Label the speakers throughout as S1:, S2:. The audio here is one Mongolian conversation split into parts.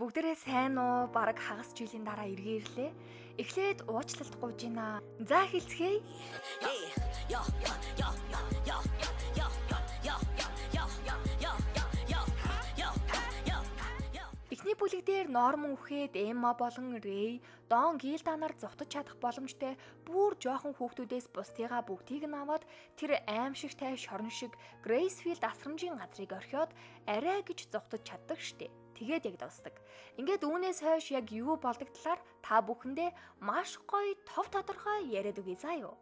S1: Бүгдээрээ сайн уу? Бараг хагас жилийн дараа эргээ ирлээ. Эхлээд уучлалт гуйж байна. За эхэлцгээе. Эхний бүлэг дээр Норман үхээд Эмма болон Рэй, Дон Гилданаар зугтаж чадах боломжтой бүр жоохон хүүхдүүдээс бусдыгаа бүгдийг нь аваад тэр аимшигтай шорон шиг Грейсфилд асрамжийн газрыг орхиод арай гэж зугтаж чаддаг штэ. Тэгээд яг дуусдаг. Ингээд үүнээс хойш яг юу болдог талаар та бүхэндээ маш гоё тов тодорхой яриад өгье заа юу.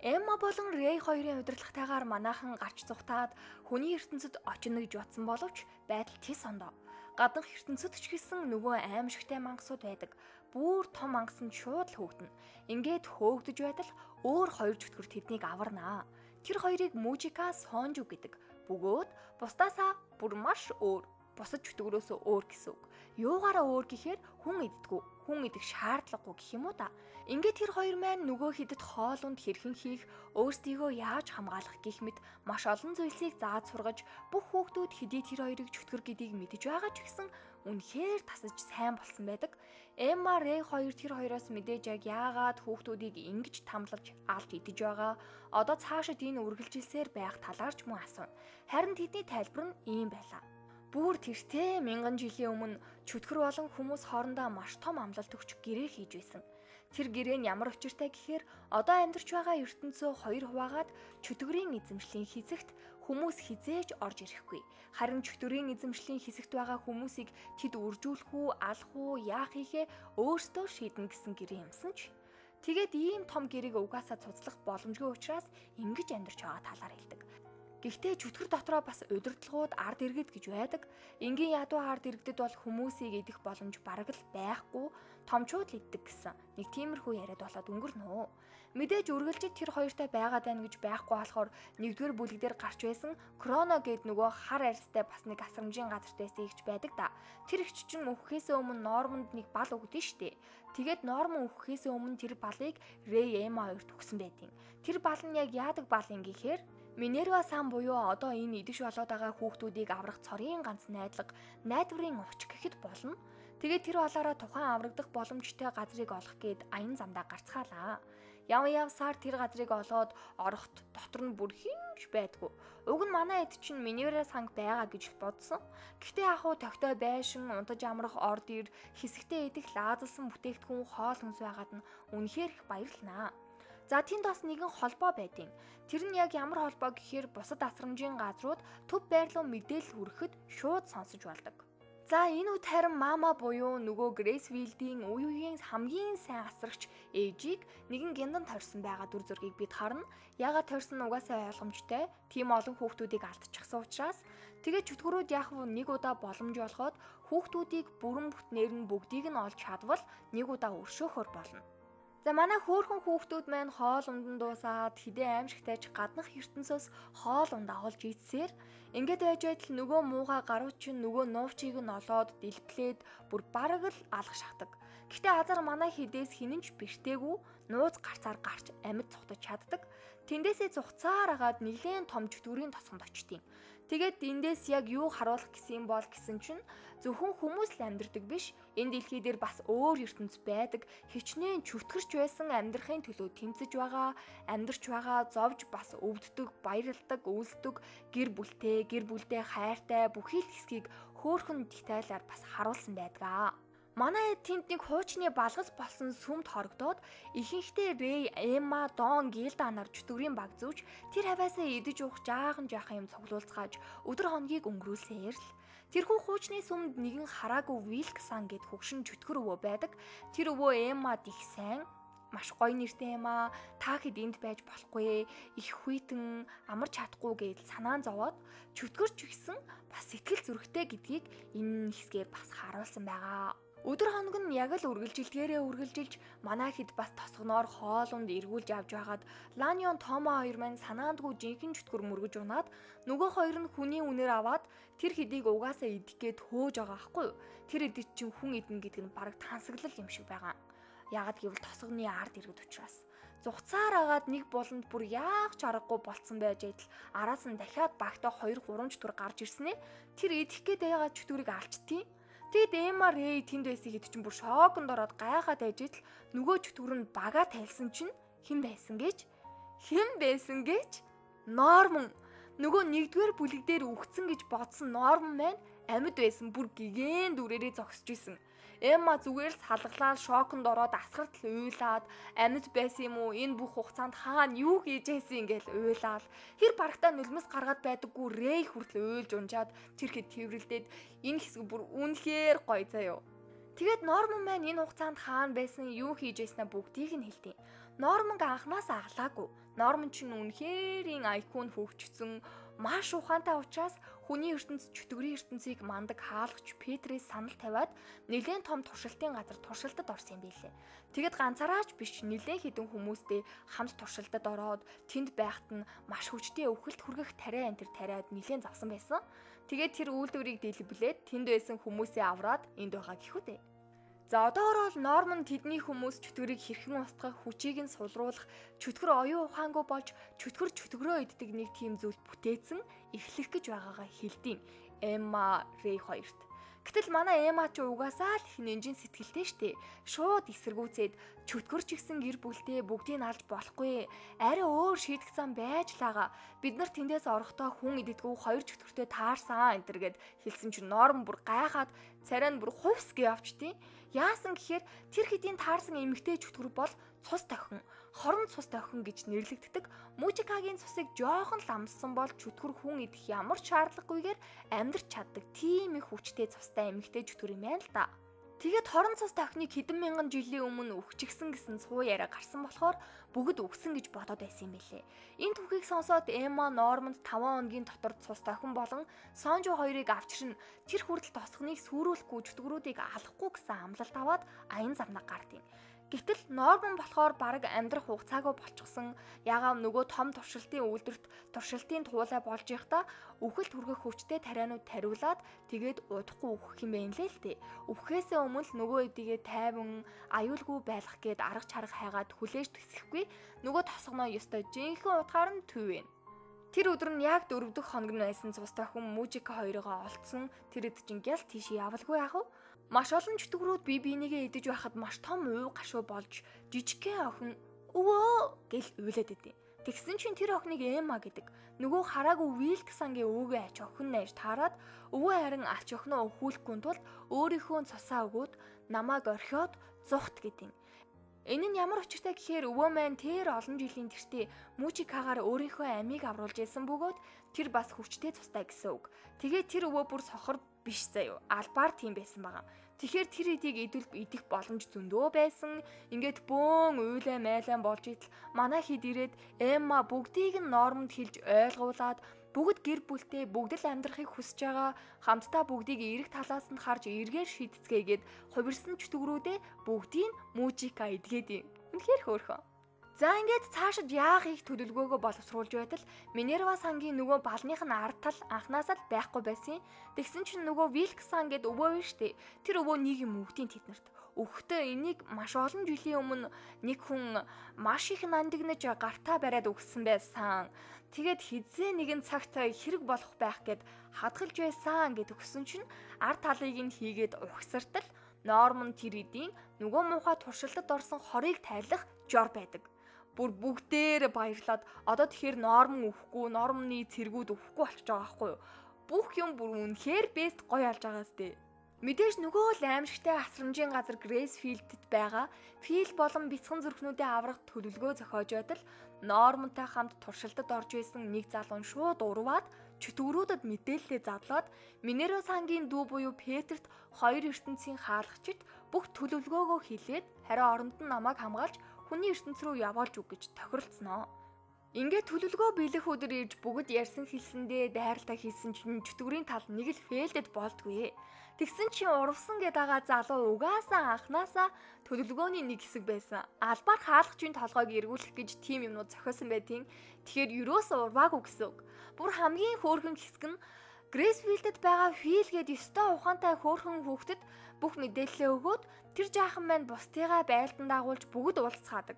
S1: Эмма болон Рэй хоёрын удирдлагатайгаар манайхан гарч зугтаад хүний ертөнцид очино гэж бодсон боловч байдал тис ондоо. Гаднах ертөнцид ч гэсэн нөгөө аимшигтай мангасууд байдаг. Бүр том мангас нь шууд л хөөгдөнө. Ингээд хөөгдөж байтал өөр хоёр чөтгөр тэднийг аварнаа. Тэр хоёрыг Мужика Сонжу гэдэг. Бөгөөд бусдаасаа бүр маш өөр бусад чөтгөрөөсөө өөр гэсэн үг. Юугаараа өөр гэхээр хүн иддэггүй, хүн идэх шаардлагагүй гэх юм уу да. Ингээд тэр хоёр маань нөгөө хідэт хоолунд хэрхэн хийх, өөрсдийгөө яаж хамгаалах гэх мэт маш олон зүйлсийг зааж сургаж бүх хүүхдүүд хэдий тэр хоёрыг чөтгөр гэдгийг мэдэж байгаа ч гэсэн үнэхээр тасаж сайн болсон байдаг. Эмма Рэй хоёр тэр хоёроос мэдээж яг яагаад хүүхдүүдийг ингэж тамлаж алж идэж байгаа, одоо цаашид энэ үргэлжилсээр байх талаар ч мөн асууна. Харин тэдний тайлбар нь ийм байлаа. Бүр тэртээ мянган жилийн өмнө чөтгөр болон хүмүүс хоорондоо маш том амлалт өгч гэрээ хийж байсан. Тэр гэрээ нь ямар учиртай гэхээр одоо амьдарч байгаа ертөнцөө хоёр хуваагаад чөтгөрийн эзэмшлийн хэсэгт хүмүүс хизээж орж ирэхгүй. Харин чөтгөрийн эзэмшлийн хэсэгт байгаа хүмүүсийг тэд үржүүлэх үү, алах уу, яах хийхээ өөрсдөө шийднэ гэсэн гэрээ юмсан ч. Тэгээд ийм том гэрээг угаасаа цуцлах боломжгүй учраас ингэж амьдарч байгаа талаар хэлдэг. Гэхдээ чөтгөр дотроо бас удирдлагууд ард иргэд гэж байдаг. Энгийн ядуу ард иргэдэд бол хүмүүсийг идэх боломж бараг л байхгүй, томчууд л иддэг гэсэн. Нэг тиймэрхүү яриад болоод өнгөрнө үү. Мэдээж үргэлжид тэр хоёртой байгаад байна гэж байхгүй болохоор нэгдүгээр бүлэг дээр гарч байсан Кроно гээд нөгөө хар арьстай бас нэг асрамжийн газарт байсан ихч байдаг да. Тэр ихч чинь мөхөхөөсөө өмнө Нормонд нэг бал өгдөн штэ. Тэгээд Нормон үхэхээс өмнө тэр балыг Рэй Эмма хоёрт өгсөн байдیں۔ Тэр бал нь яг яадаг бал юм гэхээр Минерва сан буюу одоо энэ идэгш болоод байгаа хүүхдүүдийг аврах цорын ганц найдлага, найдварын оч гэхэд болно. Тэгээд тэр балаараа тухайн аврагдах боломжтой газрыг олох гээд аян замдаа гарцгаалаа. Яв явсаар тэр газрыг олоод орохт дотор нь бүр хинж байдгүй. Уг нь манай эд чинь Минерва санг байгаа гэж л бодсон. Гэхдээ яг хуу тогтой байшин, унтаж амрах орд ир, хэсэгтээ идэх лаазалсан бүтээгдэхүүн хоол хүнс байгаад нь үнэхээр их баярлнаа. За тэнд бас нэгэн холбоо байдیں۔ Тэр нь яг ямар холбоо гэхээр бусад асрамжийн газрууд төв байр руу мэдээлэл хүрэхэд шууд сонсож болдог. За энэ үед харин мама буюу нөгөө Грейсвилдийн үе үеийн хамгийн сайн асрагч ээжийг нэгэн гяндан тойрсон байгаа дүр зургийг бид харна. Яагаад тойрсон нь угаасаа ойлгомжтой. Тийм олон хүүхдүүдийг алдчихсан учраас тэгээд чөтгөрүүд яг нэг удаа боломж олгоод хүүхдүүдийг бүрэн бүтнээр нь бүгдийг нь олж чадвал нэг удаа өршөөхөр болно. За манай хөөрхөн хүүхдүүд маань хоол ундан дуусаад хэдэн аимшигтай ч гаднах ертөнцөөс хоол унд авалж идсээр ингээд байж байтал нөгөө мууга гарууд чинь нөгөө нуувчийг нь олоод дэлплээд бүр бараг л алга шахдаг. Гэхдээ азар манай хідээс хинэн ч бэртээгүй нууц гарцаар гарч амьд цухтаж чаддаг. Тэндээсээ зугцаар агаад нэлээн том чөтгөрийн тосгонд очтیں۔ Тэгээд эндээс яг юу харуулах гэсэн юм бол гэсэн чинь зөвхөн хүмүүс л амьдардаг биш. Энэ дэлхий дээр бас өөр ертөнц байдаг. Хичнээн чөтгөрч байсан амьдрахын төлөө тэмцэж байгаа, амьдарч байгаа, зовж бас өвддөг, баярлдаг, үлсдэг, гэр бүлтэй, гэр бүлдээ хайртай бүхий л хэсгийг хөөхөн детайлаар бас харуулсан байдаг. Манай тэнд нэг хуучны балгас болсон сүмд хорогдоод ихэнхдээ Рэй, Эмма, Дон, Гилда нар чөтгөрийн баг зүүж тэр хаваасаа идэж уух жаахан жаахан юм цуглуулцгааж өдөр хоногийг өнгөрүүлсээр л. Тэрхүү хуучны сүмд нэгэн хараагүй Вилксан гэд хөгшин чөтгөр өвөө байдаг. Тэр өвөө Эммад их сайн маш гоё нэртэй юм аа. Та хэд энд байж болохгүй. Их хүйтэн амарч чадахгүй гэж санаан зовоод чөтгөрч ихсэн бас сэтгэл зүрэхтэй гэдгийг энэ хэсгээр бас харуулсан байгаа. Өдөр хоног нь яг л үргэлжилдгээрээ үргэлжилж манай хэд бас тосгоноор хоолунд эргүүлж авч байгаад Ланион Томо хоёр маань санаандгүй жинхэнэ чөтгөр мөргөж унаад нөгөө хоёр нь хүний үнээр аваад тэр хэдийг угаасаа идэх гээд хөөж байгаа аахгүй юу? Тэр эдийг чинь хүн идэнэ гэдэг нь бараг тансаглал юм шиг байгаа. Яагаад гэвэл тосгоны ард иргэд учраас зугацаар агаад нэг буланд бүр яах ч аргагүй болцсон байж адил араас нь дахиад багтаа 2 3 чөтгөр гарч ирсэн ээ. Тэр идэх гээд байгаа чөтгөрийг алчтیں۔ Тэгэд Эмма Рэй тэнд байсан хэд чинь бүр шоконд ороод гайхаад байж идэл нөгөө чөтгөр нь бага тайлсан чинь хэн байсан гэж? Хэн байсан гэж? Норман. Нөгөө нэгдүгээр бүлэг дээр үхсэн гэж бодсон Норман маань амьд байсан, бүр гигэн дүрээрээ зогсож исэн. Эмма зүгээр л салгалаа, шоконд ороод асгартал уйлаад, амьд байсан юм уу, энэ бүх хугацаанд хаана юу хийж байсан ингээл уйлаал, хэр барагтаа нулимс гаргаад байдаггүй Рэй хүртэл уйлж унжаад тэр хэд тэрвэрлдээд, энэ хэсэг бүр үнэхээр гоё заяо. Тэгээд Норман маань энэ хугацаанд хаана байсан, юу хийж байснаа бүгдийг нь хэлдэг. Норманг анхнаасаа алаагүй. Норман ч үнэхээр IQ нь хөгжсөн, маш ухаантай учраас хүний ертөнц, чөтгөрийн ертөнцийг мандаг хаалгач Петрээс санал тавиад нэлээд том туршилтын газар туршилтад орсон юм билээ. Тэгэд ганцаараа ч биш, нэлээд хэдэн хүмүүстэй хамт туршилтад ороод тэнд байхад нь маш хүчтэй өвхөлт хүргэх тариа энэ төр тариад нэлээд завсан байсан. Тэгээд тэр үйлдвэрийг дэлбэлээд тэнд байсан хүмүүсээ авраад энд байгаа гэхүү дээ. За, одоогор бол Норман тэдний хүмүүс чөтгөрийг хэрхэн устгах, хүчийг нь сулруулах, чөтгөр оюун ухаангүй болж чөтгөр чөтгөрөө иддэг нэг тийм зүйл бүтээсэн, эхлэх гэж байгаагаа хэлдэг Эмма Рэй хоёрт. Гэтэл манай Эмма ч угаасаа л их нэнжин сэтгэлтэй штэ. Шууд эсэргүүцээд чөтгөр ч гэсэн гэр бүлтэй бүгдийг алж болохгүй. Арай өөр шийдэх зам байж лаага. Бид нар тэндээс орохдоо хүн идэгдгүү хоёр чөтгөртэй таарсан энэ төр гэд хэлсэн чинь Норм бүр гайхаад царай нь бүр хувьс гээ авчтیں۔ Яасан гэхээр тэр хэдийн таарсан эмэгтэй чөтгөр бол цус тохин, хорон цус тохин гэж нэрлэгддэг. Мужикагийн цусыг жоохон л амссан бол чөтгөр хүн идэх ямар ч шаардлагагүйгээр амьдрч чаддаг тийм их хүчтэй цустай эмэгтэй чөтгөр юм байна л да. Тэгээд хорон цус тохиныг хэдэн мянган жилийн өмнө үхчихсэн гэсэн цуу яриа гарсан болохоор бүгд үхсэн гэж бодоод байсан юм билээ. Энэ түүхийг сонсоод Эмма Норманд 5 хоногийн дотор цус тохин болон Сонжо хоёрыг авчирна, тэр хүртэл тосгоныг сүрүүлэхгүй, чөтгөрүүдийг алахгүй гэсэн амлалт аваад аян замнаа гардیں۔ Гэтэл Норман болохоор бараг амьдрах хугацаагүй болчихсон. Ягаа нөгөө том туршилтын үйлдвэрт туршилтын туулай болж байхдаа үхэлд хүргэх хүчтэй тарианууд тариулаад тэгээд удахгүй үхэх юм байна лээ л дээ. Үхэхээсээ өмнө л нөгөө эдийгээ тайван аюулгүй байлгах гээд арга чарга хайгаад хүлээж төсөхгүй нөгөө тосгоноо ёстой жинхэнэ утгаар нь төвэн. Тэр өдөр нь яг 4 дахь хоног нь байсан. Цус тохин Мужика хоёрыгоо олдсон. Тэр эд чинь гялс тийш явалгүй яах вэ? Маш олон чөтгөрүүд бие биенийгээ идэж байхад маш том уй гашуу болж жижигхэн охин өвөө гэл уйлаад идэв. Тэгсэн чинь тэр охиныг Эмма гэдэг нөгөө хараагүй Вилксангийн өвөөгөө ач охин найж таарад өвөө харин алч охиноо өхүүлэхгүй тулд өөрийнхөө цусаа өгөөд намайг орхиод зухт гэдэг. Энэ нь ямар учиртай гэхээр өвөө маань тэр олон жилийн тэртээ Мужикагаар өөрийнхөө амийг авруулж исэн бөгөөд тэр бас хүчтэй цустай гэсэн үг. Тэгээд тэр өвөө бүр сохор биш заяо. Албаар тийм байсан байгаа. Тэгэхээр тэр эдийг идвэл идэх боломж зөндөө байсан. Ингээд бөөн уйлаа майлан болж идэл манай хэд ирээд Эмма бүгдийг нь Норманд хэлж ойлгуулад бүгд гэр бүлтэй бүгд л амьдрахыг хүсэж байгаа, хамтдаа бүгдийг эерэг талаас нь харж эргээр шийдцгээгээд хувирсан чөтгөрүүдээ бүгдийг Мужика идгээд юм. Үнэхээр хөөрхөн. За, ингээд цаашид яахыг төлөвлөгөөгөө боловсруулж байтал Минерва сангийн нөгөө балных нь ард тал анхнаасаа л байхгүй байсан. Тэгсэн чинь нөгөө Вилксан гэд өвөө биш үү? Тэр өвөө нэг юм өгдийн тэднэрт. Өгөхдөө энийг маш олон жилийн өмнө нэг хүн маш их нандинаж гартаа бариад өгсөн байсан. Тэгээд хизээ нэгэн цагт хэрэг болох байх гэд хадгалж байсан гэд өгсөн чинь ард талыг нь хийгээд угсартал Норман тэр эдийн нөгөө муухай туршилтад орсон хорыг тайлах жор байдаг. Бүр бүгдээр баярлаад, одоо тэгэхээр Норман үхэхгүй, Норманы цэргүүд үхэхгүй болчихж байгаа байхгүй юу? Бүх юм бүр үнэхээр best гоё алж байгаа сте. Мэдээж нөгөө л аимшигтай асрамжийн газар Грейсфилдэд байгаа Фил болон бяцхан зүрхнүүдээ аврах төлөвлөгөө зохиож байтал Нормантай хамт туршилтад орж исэн нэг залуу нь шууд урваад чөтгөрүүдэд мэдээлэлээ задлаад Минеро сангийн дүү буюу Петерт хоёр ертөнцийн хаалгачид бүх төлөвлөгөөгөө хэлээд, харин оронд нь намайг хамгаалж хүний ертөнц рүү явуулж өг гэж тохиролцсноо. Ингээд төлөвлөгөө биелэх өдөр ирж бүгд ярьсан хэлсэндээ дайралтаа хийсэн чинь чөтгөрийн тал нэг л фейлдэд болдгүй. Тэгсэн чинь урвсан гээд байгаа залуу угаасаа анхнаасаа төлөвлөгөөний нэг хэсэг байсан. Албаар хаалгачийн толгойг эргүүлэх гэж тийм юмнууд зохиосон байдیں۔ Тэгэхээр ерөөсөө урваагүй гэсэн үг. Бүр хамгийн хөөрхөн хэсэг нь Грейсфилдэд байгаа Фил гээд ёстой ухаантай хөөрхөн хүүхдэд бүх мэдээлэлээ өгөөд тэр жаахан маань бусдыгаа байлдан дагуулж бүгд уулзцаадаг.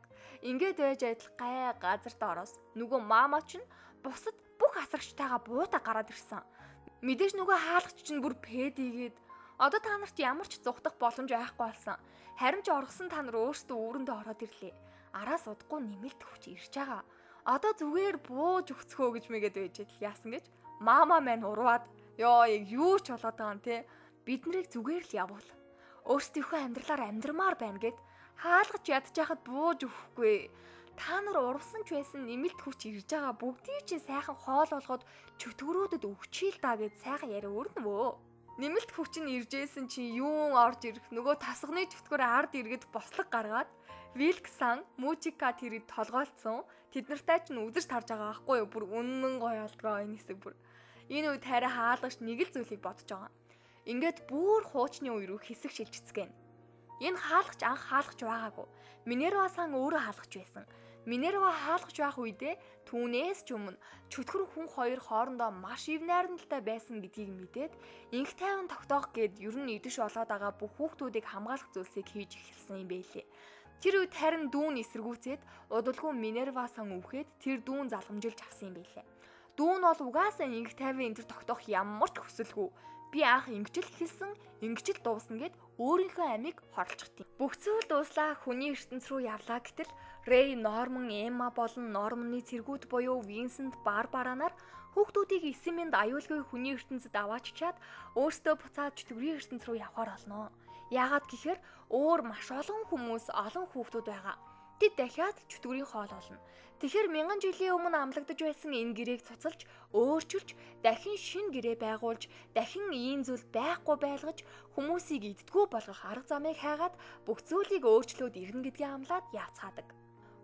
S1: Ингээд байж адил гай газарт ороос нөгөө мама чинь бусад бүх асрагчтайгаа буута гараад ирсэн. Мэдээж нөгөө хаалгач чинь бүр пэдигээд Одоо та нарт ямар ч зугтах боломж байхгүй болсон. Харин ч оргосон та нар өөрсдөө үүрэндээ ороод ирлээ. Араас удахгүй нэмэлт хүч ирж байгаа. Одоо зүгээр бууж өгцгөө гэж мэгээд байж л яасан гэж. Мама маань урваад ёо яг юу ч болоод байгаа юм те. Бид нарыг зүгээр л явуул. Өөрсдийнхөө амьдралаар амьдрмаар байна гэд хаалгаж ядчихад бууж өгөхгүй. Та нар урвсан ч байсан нэмэлт хүч ирж байгаа бүгдийг чинь сайхан хоол болгоод чөтгөрүүдэд өгчий л да гэд сайхан яриа өрнөвөө. Нэмэлт хүч нь иржсэн чинь юун орж ирэх нөгөө тасганы чөтгөр ард иргэд бослог гаргаад Вилксан, Мужика тэрийг толгойлцсон. Тэд нартай ч үзэж тарж байгаа байхгүй юу? Бүр үнэн гоё болдгоо энэ хэсэг бүр. Энэ үед харин хаалгач нэг л зүйлийг бодож байгаа. Ингээд бүр хуучны үе рүү хэсэг шилжицгэн. Энэ хаалгач анх хаалгач байгаагүй. Минерва сан өөрөө хаалгач байсан. Минерва хаалгач байх үедээ түүнээс ч өмнө чөтгөр хүн хоёр хоорондоо маш ив найрамдалтай байсан гэдгийг мэдээд инх тайван тогтоох гээд ер нь идэж болоод байгаа бүх хүүхдүүдийг хамгаалах зүйлсийг хийж эхэлсэн юм байлээ. Тэр үед харин дүүн эсэргүүцээд удалгүй Минерва сан үхээд тэр дүүн залгамжилж авсан юм байлээ. Дүүн бол угаасаа инх тайван энэ төр тогтоох ямар ч хүсэлгүй. Би анх ингэж л хэлсэн, ингэж л дуусна гэд өөрийнхөө амийг хорлчих тийм. Бүх зүйл дууслаа, хүний ертөнц рүү явлаа гэтэл Рэй, Норман, Эмма болон Норманы цэргүүд буюу Винсент, Барбара нар хүүхдүүдийг 9 минут аюулгүй хүний ертөнцид авааччаад өөрсдөө буцаад чөтгөрийн ертөнц рүү явхаар болно. Яагаад гэхээр өөр маш олон хүмүүс, олон хүүхдүүд байгаа. Тэд дахиад чөтгөрийн хоол болно. Тэгэхээр мянган жилийн өмнө амлагдаж байсан энэ гэрээг цуцалж, өөрчилж, дахин шинэ гэрээ байгуулж, дахин ийм зүйл байхгүй байлгаж, хүмүүсийг иддгүү болгох арга замыг хайгаад бүх зүйлийг өөрчлөөд ирнэ гэдгийг амлаад явцгаадаг.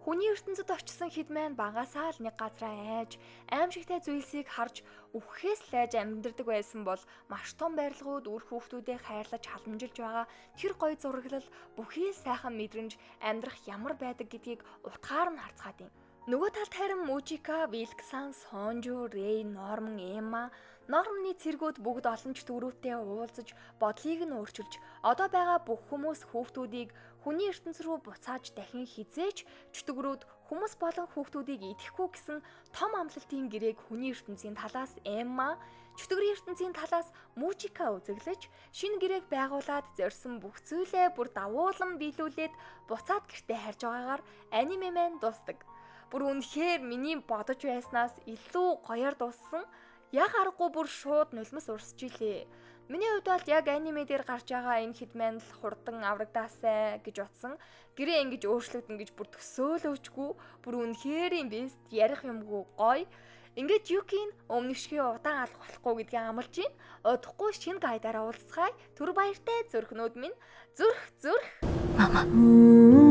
S1: Хүний ертөнцид очисон хэд маань багасаа л нэг газраа айж, аимшигтай зүйлсийг харж, үхэхээс лайж амьдардаг байсан бол маш том барилгууд үр хүүхдүүдээ хайрлаж халамжилж байгаа тэр гоё зураглал бүхий сайхан мэдрэмж амьдрах ямар байдаг гэдгийг утгаар нь харцгаад юм. Нөгөө талд харин Мужика, Вилксан, Сонжу, Рэй, Норман, Эмма, Норманы цэргүүд бүгд олон чөтгөрүүтэй уулзаж, бодлыг нь өөрчилж, одоо байгаа бүх хүмүүс хүүхдүүдийг хүний ертөнц рүү буцааж дахин хизээч чөтгөрүүд хүмүүс болон хүүхдүүдийг идэхгүй гэсэн том амлалтын гэрээг хүний ертөнцийн талаас Эмма, чөтгөрийн ертөнцийн талаас Мужика үзэглэж, шинэ гэрээг байгуулад зорьсон бүх зүйлээ бүр давуулан биелүүлээд буцаад гэртээ харж байгаагаар аниме маань дуусдаг. Бүр үнэхээр миний бодож байснаас илүү гоёор дууссан. Яг аргагүй бүр шууд нулимс урсж илээ. Миний хувьд бол яг аниме дээр гарч байгаа энэ хэд маань л хурдан аврагдаасай гэж бодсон. Гэрээ ингэж өөрчлөгдөн гэж бүр төсөөлөөчгүй. Бүр үнэхээр юм бест ярих юмгүй гоё. Ингээд Юкин өмнөх шигээ удаан алах болохгүй гэдгийг амлаж байна. Удахгүй шинэ гайдаараа уулзцгаая. Түр баяртай зүрхнүүд минь. Зүрх зүрх.
S2: Мама.